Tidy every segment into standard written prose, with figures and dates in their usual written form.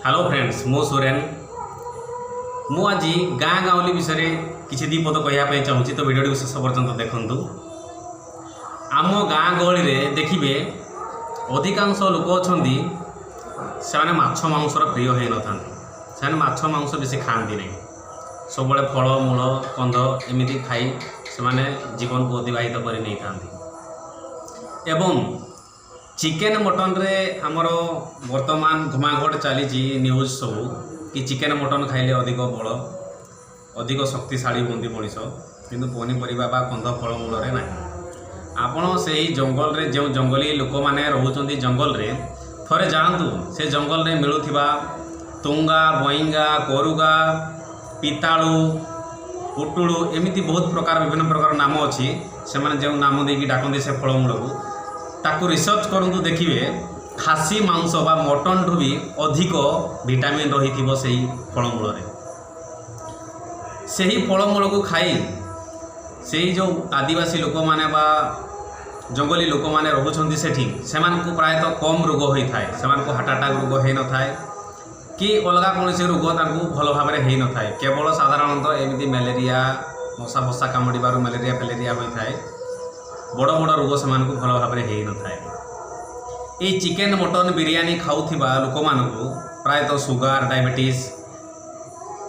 Hello friends, ମୁଁ ସୁରେନ। ମୁଁ ଆଜି ଗାଁ ଗାଉଁଲି ବିଷୟରେ କିଛି ଦୁଇ ପଦ କହିବା ପାଇଁ ଚାହୁଁଛି, ତ ଭିଡ଼ିଓଟିକୁ ଶେଷ ପର୍ଯ୍ୟନ୍ତ ଦେଖନ୍ତୁ। ଆମ ଗାଁ ଗହଳିରେ ଦେଖିବେ, ଅଧିକାଂଶ ଲୋକ ଅଛନ୍ତି, ସେମାନେ ମାଛ ମାଂସର ପ୍ରିୟ ହୋଇନଥାନ୍ତି। ସେମାନେ ମାଛ ମାଂସ ବେଶୀ ଖାଆନ୍ତି ନାହିଁ। ସବୁବେଳେ ଫଳ ମୂଳ, କନ୍ଦ ଏମିତି ଖାଇ ସେମାନେ ଜୀବନକୁ ଅତିବାହିତ କରି ନେଇଥାନ୍ତି। ଏବଂ ଚିକେନ୍ ମଟନ୍ରେ ଆମର ବର୍ତ୍ତମାନ ଘମାଘୋଟ ଚାଲିଛି ନ୍ୟୁଜ୍ ସବୁ କି ଚିକେନ୍ ମଟନ୍ ଖାଇଲେ ଅଧିକ ବଳ, ଅଧିକ ଶକ୍ତିଶାଳୀ ହୁଅନ୍ତି ମଣିଷ। କିନ୍ତୁ ପନିପରିବା ବା କନ୍ଦ ଫଳମୂଳରେ ନାହିଁ। ଆପଣ ସେଇ ଜଙ୍ଗଲରେ, ଯେଉଁ ଜଙ୍ଗଲୀ ଲୋକମାନେ ରହୁଛନ୍ତି, ଜଙ୍ଗଲରେ ଥରେ ଯାଆନ୍ତୁ। ସେ ଜଙ୍ଗଲରେ ମିଳୁଥିବା ତୁଙ୍ଗା, ବଇଙ୍ଗା, କରୁଗା, ପିତାଳୁ, ପୁଟୁଳୁ, ଏମିତି ବହୁତ ପ୍ରକାର, ବିଭିନ୍ନ ପ୍ରକାର ନାମ ଅଛି। ସେମାନେ ଯେଉଁ ନାମ ଦେଇକି ଡାକନ୍ତି ସେ ଫଳମୂଳକୁ, ତାକୁ ରିସର୍ଚ୍ଚ କରନ୍ତୁ, ଦେଖିବେ ଖାସି ମାଂସ ବା ମଟନ୍ଠୁ ବି ଅଧିକ ଭିଟାମିନ୍ ରହିଥିବ ସେଇ ଫଳମୂଳରେ। ସେହି ଫଳମୂଳକୁ ଖାଇ ସେଇ ଯେଉଁ ଆଦିବାସୀ ଲୋକମାନେ ବା ଜଙ୍ଗଲୀ ଲୋକମାନେ ରହୁଛନ୍ତି ସେଠି, ସେମାନଙ୍କୁ ପ୍ରାୟତଃ କମ୍ ରୋଗ ହୋଇଥାଏ। ସେମାନଙ୍କୁ ହାର୍ଟ ଆଟାକ୍ ରୋଗ ହୋଇନଥାଏ କି ଅଲଗା କୌଣସି ରୋଗ ତାଙ୍କୁ ଭଲ ଭାବରେ ହୋଇନଥାଏ। କେବଳ ସାଧାରଣତଃ ଏମିତି ମ୍ୟାଲେରିଆ, ମଶା ଫସା କାମୁଡ଼ିବାରୁ ମ୍ୟାଲେରିଆ ଫ୍ୟାଲେରିଆ ହୋଇଥାଏ। ବଡ଼ ବଡ଼ ରୋଗ ସେମାନଙ୍କୁ ଭଲ ଭାବରେ ହୋଇନଥାଏ। ଏଇ ଚିକେନ୍, ମଟନ୍, ବିରିୟାନୀ ଖାଉଥିବା ଲୋକମାନଙ୍କୁ ପ୍ରାୟତଃ sugar, diabetes,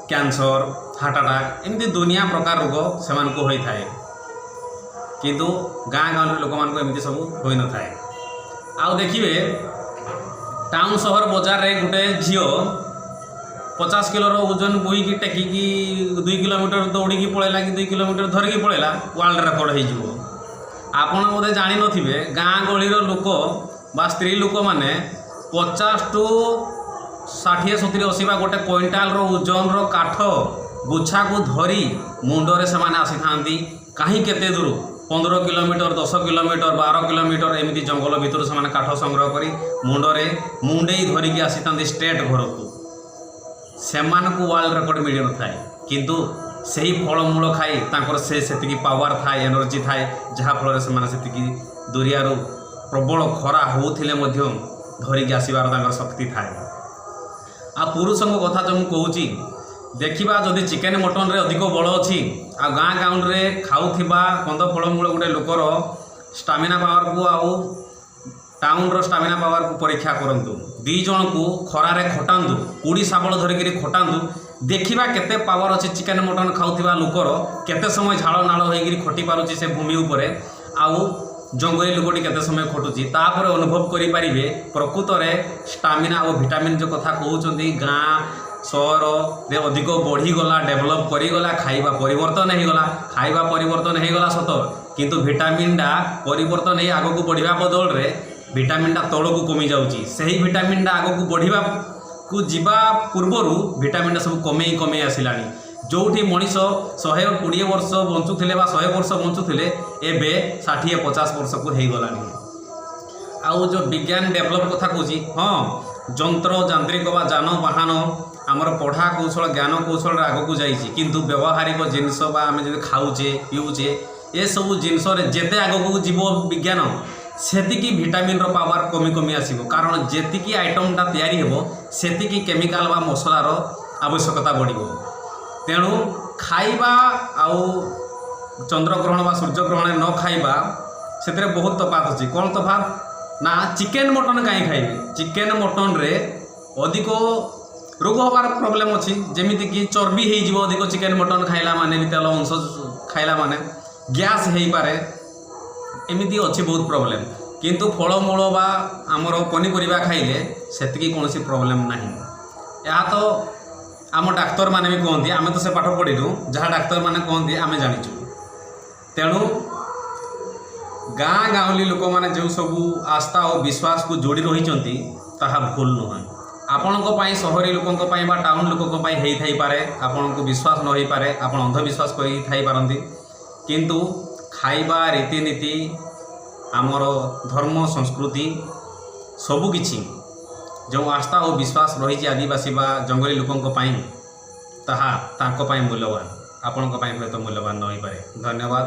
cancer, heart attack, ଏମିତି ଦୁନିଆ ପ୍ରକାର ରୋଗ ସେମାନଙ୍କୁ ହୋଇଥାଏ। କିନ୍ତୁ ଗାଁ ଗାଉଁଲି ଲୋକମାନଙ୍କୁ ଏମିତି ସବୁ ହୋଇନଥାଏ। ଆଉ ଦେଖିବେ, ଟାଉନ୍ ସହର ବଜାରରେ ଗୋଟେ ଝିଅ 50 କିଲୋର ଓଜନ ବୋହିକି, ଟେକିକି 2 କିଲୋମିଟର ଦୌଡ଼ିକି ପଳେଇଲା କି 2 କିଲୋମିଟର ଧରିକି ପଳେଇଲା, ୱାର୍ଲଡ ରେକର୍ଡ଼ ହେଇଯିବ। ଆପଣ ବୋଧେ ଜାଣିନଥିବେ, ଗାଁ ଗହଳିର ଲୋକ ବା ସ୍ତ୍ରୀ ଲୋକମାନେ 50 ଟୁ 60, 70, 80 ବା ଗୋଟେ କୁଇଣ୍ଟାଲର ଓଜନର କାଠ ଗୁଚ୍ଛାକୁ ଧରି ମୁଣ୍ଡରେ ସେମାନେ ଆସିଥାନ୍ତି। କାହିଁ କେତେ ଦୂର, 15 କିଲୋମିଟର, 10 କିଲୋମିଟର, 12 କିଲୋମିଟର, ଏମିତି ଜଙ୍ଗଲ ଭିତରୁ ସେମାନେ କାଠ ସଂଗ୍ରହ କରି ମୁଣ୍ଡରେ ମୁଣ୍ଡେଇ ଧରିକି ଆସିଥାନ୍ତି ଷ୍ଟ୍ରେଟ୍ ଘରକୁ। ସେମାନଙ୍କୁ ୱାର୍ଲଡ ରେକର୍ଡ଼ ମିଳିନଥାଏ, କିନ୍ତୁ ସେହି ଫଳମୂଳ ଖାଇ ତାଙ୍କର ସେ ସେତିକି ପାୱାର ଥାଏ, ଏନର୍ଜି ଥାଏ, ଯାହାଫଳରେ ସେମାନେ ସେତିକି ଦୁରିଆରୁ ପ୍ରବଳ ଖରା ହେଉଥିଲେ ମଧ୍ୟ ଧରିକି ଆସିବାର ତାଙ୍କର ଶକ୍ତି ଥାଏ। ଆଉ ପୁରୁଷଙ୍କ କଥା ଯେଉଁ ମୁଁ କହୁଛି, ଦେଖିବା ଯଦି ଚିକେନ୍ ମଟନ୍ରେ ଅଧିକ ବଳ ଅଛି, ଆଉ ଗାଁ ଗାଉଁଲିରେ ଖାଉଥିବା କନ୍ଦ ଫଳମୂଳ ଗୋଟେ ଲୋକର ଷ୍ଟାମିନା ପାୱାରକୁ ଆଉ ଟାଉନର ଷ୍ଟାମିନା ପାୱାରକୁ ପରୀକ୍ଷା କରନ୍ତୁ। ଦୁଇ ଜଣକୁ ଖରାରେ ଖଟାନ୍ତୁ, କୁଡ଼ି ଶାବଳ ଧରିକିରି ଖଟାନ୍ତୁ। ଦେଖିବା କେତେ ପାୱାର ଅଛି ଚିକେନ୍ ମଟନ୍ ଖାଉଥିବା ଲୋକର, କେତେ ସମୟ ଝାଳ ନାଳ ହୋଇକିରି ଖଟି ପାରୁଛି ସେ ଭୂମି ଉପରେ, ଆଉ ଜଙ୍ଗଲୀ ଲୋକଟି କେତେ ସମୟ ଖଟୁଛି। ତାପରେ ଅନୁଭବ କରିପାରିବେ ପ୍ରକୃତରେ ଷ୍ଟାମିନା ଓ ଭିଟାମିନ୍ ଯେଉଁ କଥା କହୁଛନ୍ତି, ଗାଁ ସହରରେ ଅଧିକ ବଢ଼ିଗଲା, ଡେଭଲପ୍ କରିଗଲା, ଖାଇବା ପରିବର୍ତ୍ତନ ହେଇଗଲା। ଖାଇବା ପରିବର୍ତ୍ତନ ହେଇଗଲା ସତ, କିନ୍ତୁ ଭିଟାମିନ୍ଟା ପରିବର୍ତ୍ତନ ହେଇ ଆଗକୁ ବଢ଼ିବା ବଦଳରେ ଭିଟାମିନ୍ଟା ତଳକୁ କମି ଯାଉଛି। ସେହି ଭିଟାମିନ୍ଟା ଆଗକୁ ବଢ଼ିବାକୁ ଯିବା ପୂର୍ବରୁ ଭିଟାମିନ୍ଟା ସବୁ କମେଇ କମେଇ ଆସିଲାଣି। ଯେଉଁଠି ମଣିଷ 120 ବର୍ଷ ବଞ୍ଚୁଥିଲେ ବା 100 ବର୍ଷ ବଞ୍ଚୁଥିଲେ, ଏବେ 60, 50 ବର୍ଷକୁ ହେଇଗଲାଣି। ଆଉ ଯେଉଁ ବିଜ୍ଞାନ ଡେଭଲପ୍ କଥା କହୁଛି, ହଁ, ଯନ୍ତ୍ର ଯାନ୍ତ୍ରିକ ବା ଯାନବାହନ, ଆମର ପଢ଼ା କୌଶଳ, ଜ୍ଞାନ କୌଶଳରେ ଆଗକୁ ଯାଇଛି। କିନ୍ତୁ ବ୍ୟବହାରିକ ଜିନିଷ ବା ଆମେ ଯଦି ଖାଉଛେ, ପିଉଛେ, ଏସବୁ ଜିନିଷରେ ଯେତେ ଆଗକୁ ଯିବ ବିଜ୍ଞାନ, ସେତିକି ଭିଟାମିନ୍ର ପାୱାର କମି କମି ଆସିବ। କାରଣ ଯେତିକି ଆଇଟମ୍ଟା ତିଆରି ହେବ, ସେତିକି କେମିକାଲ ବା ମସଲାର ଆବଶ୍ୟକତା ବଢ଼ିବ। ତେଣୁ ଖାଇବା ଆଉ ଚନ୍ଦ୍ରଗ୍ରହଣ ବା ସୂର୍ଯ୍ୟଗ୍ରହଣରେ ନ ଖାଇବା, ସେଥିରେ ବହୁତ ତଫାତ ଅଛି। କ'ଣ ତଫାତ ନା, ଚିକେନ୍ ମଟନ୍ କାହିଁ ଖାଇବେ? ଚିକେନ୍ ମଟନ୍ରେ ଅଧିକ ରୋଗ ହେବାର ପ୍ରୋବ୍ଲେମ୍ ଅଛି। ଯେମିତିକି ଚର୍ବି ହେଇଯିବ ଅଧିକ ଚିକେନ୍ ମଟନ୍ ଖାଇଲା ମାନେ ବି, ତେଲ ଅଂଶ ଖାଇଲା ମାନେ ଗ୍ୟାସ୍ ହେଇପାରେ, ଏମିତି ଅଛି ବହୁତ ପ୍ରୋବ୍ଲେମ୍। କିନ୍ତୁ ଫଳମୂଳ ବା ଆମର ପନିପରିବା ଖାଇଲେ ସେତିକି କୌଣସି ପ୍ରୋବ୍ଲେମ୍ ନାହିଁ। ଏହା ତ ଆମ ଡାକ୍ତରମାନେ ବି କୁହନ୍ତି। ଆମେ ତ ସେ ପାଠ ପଢ଼ିନୁ, ଯାହା ଡାକ୍ତରମାନେ କୁହନ୍ତି ଆମେ ଜାଣିଛୁ। ତେଣୁ ଗାଁ ଗାଉଁଲି ଲୋକମାନେ ଯେଉଁ ସବୁ ଆସ୍ଥା ଓ ବିଶ୍ୱାସକୁ ଯୋଡ଼ି ରହିଛନ୍ତି, ତାହା ଭୁଲ ନୁହେଁ। ଆପଣଙ୍କ ପାଇଁ, ସହରୀ ଲୋକଙ୍କ ପାଇଁ ବା ଟାଉନ୍ ଲୋକଙ୍କ ପାଇଁ ହେଇଥାଇପାରେ, ଆପଣଙ୍କୁ ବିଶ୍ୱାସ ନ ହେଇପାରେ, ଆପଣ ଅନ୍ଧବିଶ୍ୱାସ କରିଥାଇପାରନ୍ତି। କିନ୍ତୁ ଖାଇବା, ରୀତିନୀତି, ଆମର ଧର୍ମ, ସଂସ୍କୃତି, ସବୁକିଛି ଯେଉଁ ଆସ୍ଥା ଓ ବିଶ୍ୱାସ ରହିଛି ଆଦିବାସୀ ବା ଜଙ୍ଗଲୀ ଲୋକଙ୍କ ପାଇଁ, ତାହା ତାଙ୍କ ପାଇଁ ମୂଲ୍ୟବାନ, ଆପଣଙ୍କ ପାଇଁ ହୁଏତ ମୂଲ୍ୟବାନ ନ ହୋଇପାରେ। ଧନ୍ୟବାଦ।